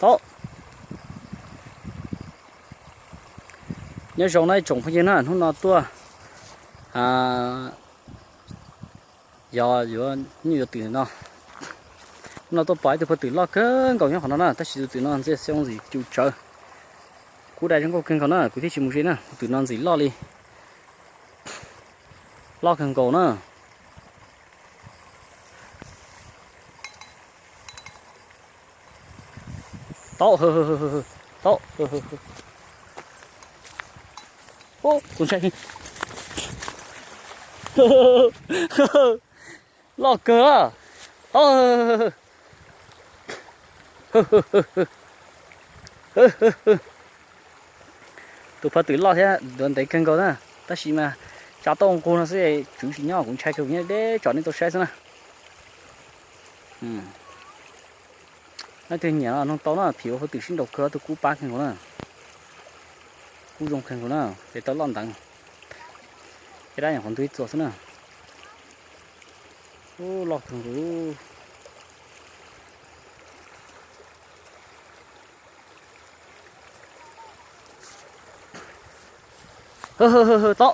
Tau. Nyob zoo na tsoom phooj ywg na, hnub no tuaj, yog yuav, nyuj yuav twm no. Hnub no tuaj pom ib tug phaj twm loj kawg nkaus nyob qhov no na, tab sis tus twm no ntxim xyoo ntxim cus tsawv. Kuv dai zoo nkauj kawg nkaus na, kuv thiaj tsis mus ze na, tus twm no ntxim loj li. Loj kawg nkaus na. Tau, tau. Tus ntshai, loj kawg. Tau. Tus phaj twm loj thiab ntuav ntev kawg nkaus na, tab sis mas tsa tau nqug no xwb, tswv tsis nyob, kuv ntshai kawg, kuv nyob deb tsom nej tau saib xwb na. Leej twg nyiam nug tau na, phim ua phaj twm sib nraus kawg, tus kub pab kawg nkaus na. Kub zoo kawg nkaus na, ces tau loj nteev. Ces dab nyuam qhuav ntug ib txuas xwb na. Ub, loj kawg nkaus. Tau.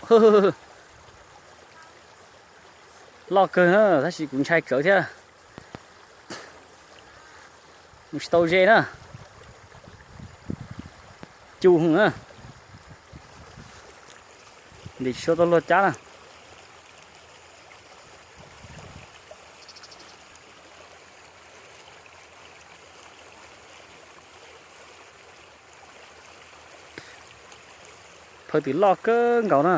Loj kawg na, tab sis kuv ntshai tsawv thiab. Mus tsis tau ze na. Cus na. Ntim tsis tau luag cab na. Phaj twm loj kawg nkaus na.